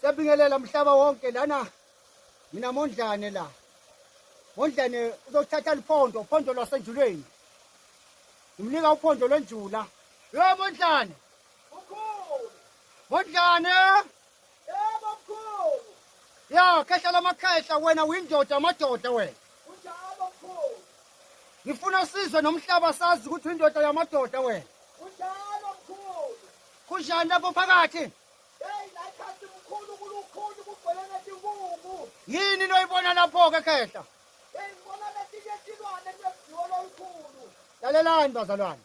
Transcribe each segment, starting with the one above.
Siyabingelela mhlaba wonke lana mina Mondlane la. Mondlane uzothatha liphondo, uphondo lwasenjulweni. Ngimnika uphondo lwenjula. Yebo Mondlane. Mkhulu. Mondlane. Yebo mkhulu. Ya, khehla lamakhehla wena uyindoda amadoda wena. Kunjalo mkhulu. Ngifuna sizwe nomhlaba sazi ukuthi uyindoda yamadoda wena. Kunjalo mkhulu. Kunjani lapho phakathi? Hey la ikhathi mkhulu kulukhuni kugcwele netinkungu. Yini loyibona lapho-ke khehla? Hey ngibona letinye tilwane kuleziwo lolukhulu. Lalelani bazalwane.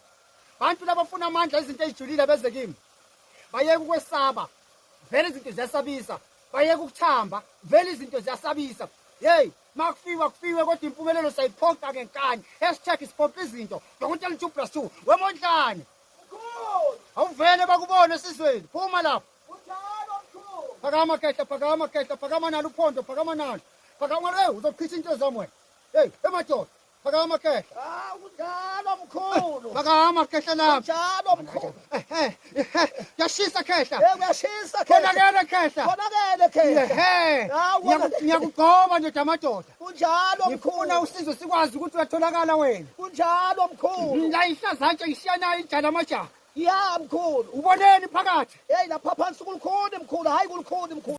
Bantu labafuna amandla izinto ezijulile beze kimi. Bayeke ukwesaba. Vele izinto ziyasabisa. Bayeke ukuthamba. Vele izinto ziyasabisa. Hey, makufiwa kufiwe kodwa impumelelo sayiphoqa ngenkani. Hashtag siphoqa izinto. Dokotela 2 plus 2. Wemondlane. Mkhulu. Awuvele bakubone esizweni. Phuma lapho. Kunjalo mkhulu. Phakama khehla, phakama khehla, phakama nalo uphondo, phakama nalo. Phakama hey, uzochitha into zami wena. Hey, emadoda. Phakama khehla. Ah kunjalo mkhulu. Phakama khehla lami. Kunjalo mkhulu. Ehe, ehe. Kuyashisa khehla. Hey kuyashisa khehla. Konakele khehla. Konakele khehla. Ehe. Hawu, konakele. Ngiyakugcoba nje amadoda. Kunjalo Ngifuna mkhulu. usizo sikwazi ukuthi uyatholakala wena. Kunjalo mkhulu. La ihlazantshe ngishiya nayo injalo amajaha. Ya mkhulu. Uboneni phakathi? Hey lapha phansi kulukhuni mkhulu, hayi kulukhuni mkhulu.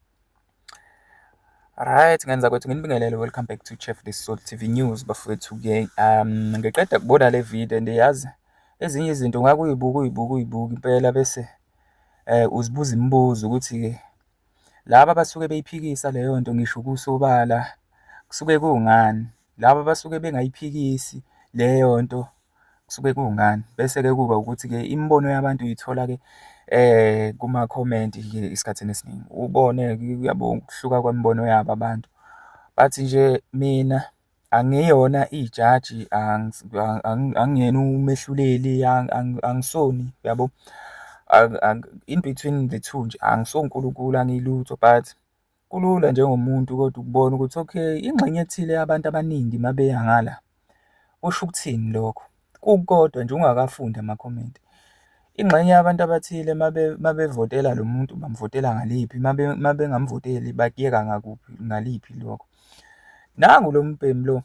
Right, ngenza kwethu nginibingelele, welcome back to Chef The Soul TV News bafowethu ke. Ngiqeda kubona le video and yazi ezinye izinto ungake uyibuke uyibuke uyibuke impela bese uzibuza imibuzo ukuthi ke laba abasuke beyiphikisa leyo nto ngisho kusobala kusuke kungani, laba abasuke bengayiphikisi leyo nto kusuke kungani. Bese-ke kuba ukuthi-ke imibono yabantu uyithola-ke kuma-comment-ke esikhathini esiningi, ubone-ke uyabo ukuhluka kwemibono yabo abantu. But nje mina angiyona ijaji, angiyena umehluleli, angisoni uyabo. In between the two nje angisonkulunkulu angilutho but kulula njengomuntu kodwa ukubona ukuthi okay, ingxenye ethile yabantu abaningi uma beya ngala kusho ukuthini lokho? Kukodwa nje ungakafundi amakhomenti. Ingxenye yabantu abathile uma bevotela lo muntu bamvotela ngaliphi, uma bengamvoteli bakuyeka ngakuphi ngaliphi lokho. Nangu lo mbhemu lo,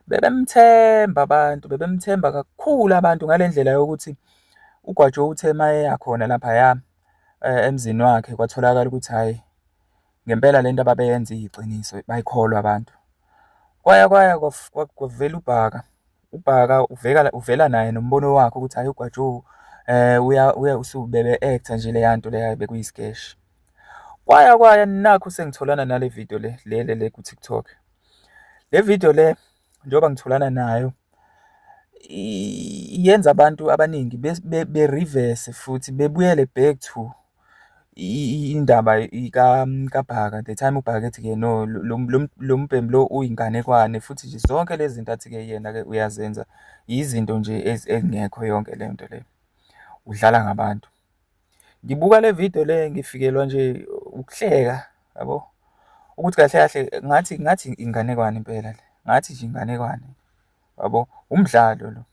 bebemthemba abantu, bebemthemba kakhulu abantu ngale ndlela yokuthi uGwajo uthe uma eya khona laphaya emzini wakhe kwatholakala ukuthi hhayi ngempela lento ababeyenza iyiqiniso bayikholwa abantu. Kwaya kwaya kwavela uBhaka, uBhaka uvela uvela naye nombono wakhe ukuthi hhayi uGwajo uya bebe-act-a nje leya nto leya bekuyiskeshe. Kwaya kwaya nakhu sengitholana nale video le le le le ku-TikTok. Le video le njengoba ngitholana nayo yenza abantu abaningi be-reverse futhi bebuyele back to indaba kaBhaka. The time uBhaka ethi-ke no lo mbhemu lo uyinganekwane futhi nje zonke lezi zinto athi-ke yena-ke uyazenza izinto nje ezingekho yonke leyo nto leyo, udlala ngabantu. Ngibuka le video le ngifikelwa nje ukuhleka yabo, ukuthi kahle kahle ngathi ngathi inganekwane impela le, ngathi nje inganekwane yabo, umdlalo lo.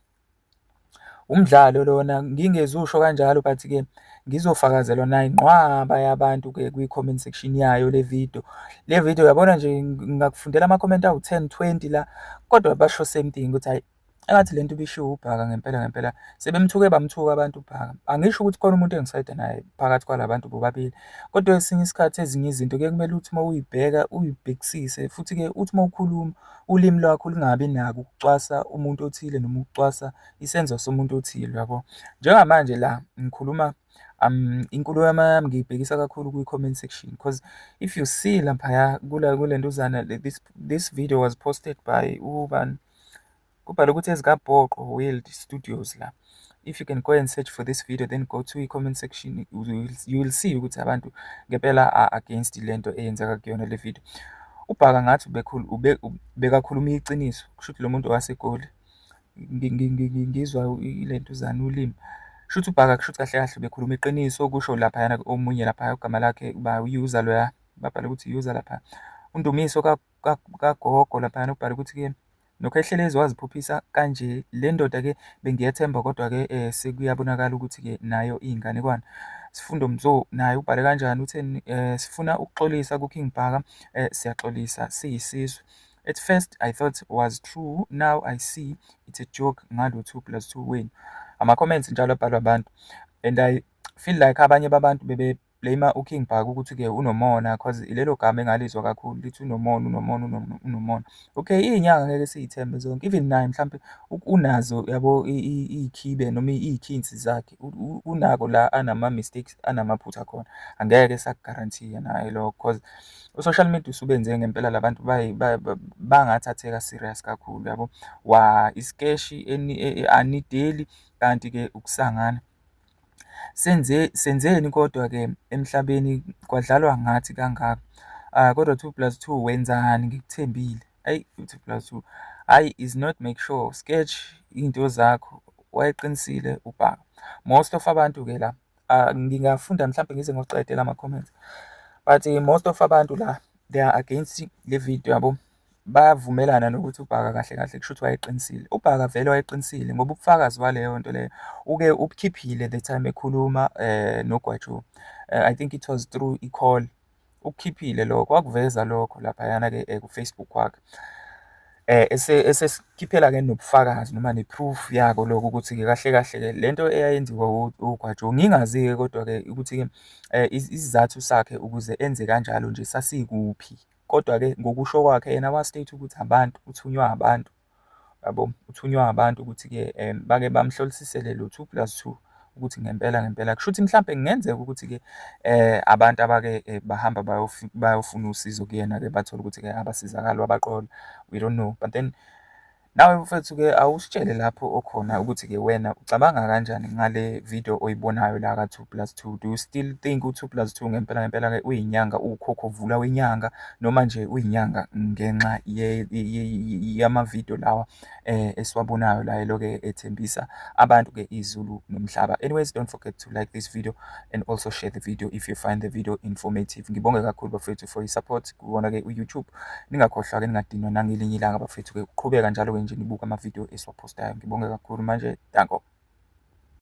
Umdlalo lona ngingezusho kanjalo but-ke ngizofakazelwa nayinqwaba yabantu-ke kwi-comment section yayo le video. Le video uyabona nje ngingakufundela ama-comment awu-ten, 20 la, kodwa basho same thing ukuthi hhayi engathi lento ibishiwo uBhaka ngempela ngempela. Sebemthuke bamthuka abantu uBhaka. Angisho ukuthi khona umuntu engisayida naye phakathi kwala bantu bobabili, kodwa kwesinye isikhathi ezinye izinto kuye kumele uthi uma uyibheka uyibhekisise futhi-ke uthi uma ukhuluma ulimi lwakho lungabi nako ukucwasa umuntu othile noma ukucwasa isenzo somuntu othile uyabo. Njengamanje la ngikhuluma inkulumo yami ngiyibhekisa kakhulu kwi-comment section because if you see laphaya kule ntuzana this video was posted by ubani, kubhalwe ukuthi ezikaBhoqo World Studios la. If you can go and search for this video then go to i-comment section, you will see ukuthi abantu ngempela are against lento eyenzeka kuyona le video. UBhaka ngathi bekakhuluma iqiniso, kusho ukuthi lo muntu waseGoli ngizwa ile ntuzana ulimi. Kusho ukuthi uBhaka kusho ukuthi kahle kahle bekhuluma iqiniso kusho laphayana omunye laphaya ogama lakhe uba u-user loya, babhala ukuthi user lapha. UNdumiso kagogo laphayana ubhale ukuthi-ke noKhehlelezi waziphuphisa kanje le ndoda-ke bengiyethemba kodwa-ke sekuyabonakala ukuthi-ke nayo iyinganekwane. Sifundo Mzo naye ubhale kanjani utheni? Sifuna ukuxolisa ku-King Bhaka, siyaxolisa siyisizwe. At first I thought was true, now I see it's a joke ngalo 2 plus 2 wenu. Ama-comments njalo abhalwa abantu and I feel like abanye babantu bebe-blame-a uKing Bhaka ukuthi-ke unomona, cause ilelo gama engalizwa kakhulu lithi unomona, unomona, unomona. Okay, iy'nyanga ngeke siy'thembe zonke, even naye mhlampe unazo yabo iy'khibe noma iy'khinsi zakhe, unako la anama-mistakes, anamaphutha khona. Angeke saku-guarantee-a naye lokho cause u-social media usubenze ngempela la bantu bangathatheka serious kakhulu yabo. Wa isikeshi anideli kanti-ke ukusangana. Senze senzeni kodwa-ke emhlabeni, kwadlalwa ngathi kangaka? Kodwa 2 plus 2 wenzani ngikuthembile? Ayi, 2 plus 2, hhayi is not make sure sketch iy'nto zakho, wayeqinisile uBhaka. Most of abantu-ke la, ngingafunda mhlampe ngize ngiwaqede lama-comments, but most of abantu la they are against le video yabo. Bayavumelana nokuthi uBhaka kahle kahle kushuthi wayeqinisile. UBhaka vele wayeqinisile ngoba ubufakazi baleyo nto leyo uke ubukhiphile the time ekhuluma noGwajo. I think it was through i-call. Ukukhiphile lokho, wakuveza lokho laphayana-ke ku-Facebook wakhe. Esesikhiphela-ke nobufakazi noma ne-proof yako lokho ukuthi-ke kahle kahle-ke lento eyayenziwa uGwajo, ngingazi-ke kodwa-ke ukuthi-ke isizathu sakhe ukuze enze kanjalo nje sasikuphi. Kodwa-ke ngokusho kwakhe yena wa-state ukuthi abantu, uthunywa abantu yabo, uthunywa abantu ukuthi-ke bake bamhlolisisele lo 2 plus 2 ukuthi ngempela ngempela kushuthi mhlampe kungenzeka ukuthi-ke abantu abake bahamba bayofuna usizo kuyena-ke bathole ukuthi-ke abasizakali wabaqola, we don't know. But then nawe mfethu-ke awusitshele lapho okhona ukuthi-ke wena ucabanga kanjani ngale video oyibonayo la ka-2 plus 2. Do you still think u-2 plus 2 ngempela ngempela-ke uyinyanga, uwukhokho vula wenyanga, noma nje uyinyanga ngenxa yama-video lawa esiwabonayo la eloke ethembisa abantu-ke izulu nomhlaba? Anyways, don't forget to like this video and also share the video if you find the video informative. Ngibonge kakhulu bafethu for i-support kuwona-ke u-YouTube. Ningakhohlwa-ke, ningadinwa nangelinye ilanga bafethu-ke ukuqhubeka njalo-ke nje nibuke ama-video esiwaphostayo. Ngibonge kakhulu manje, danko.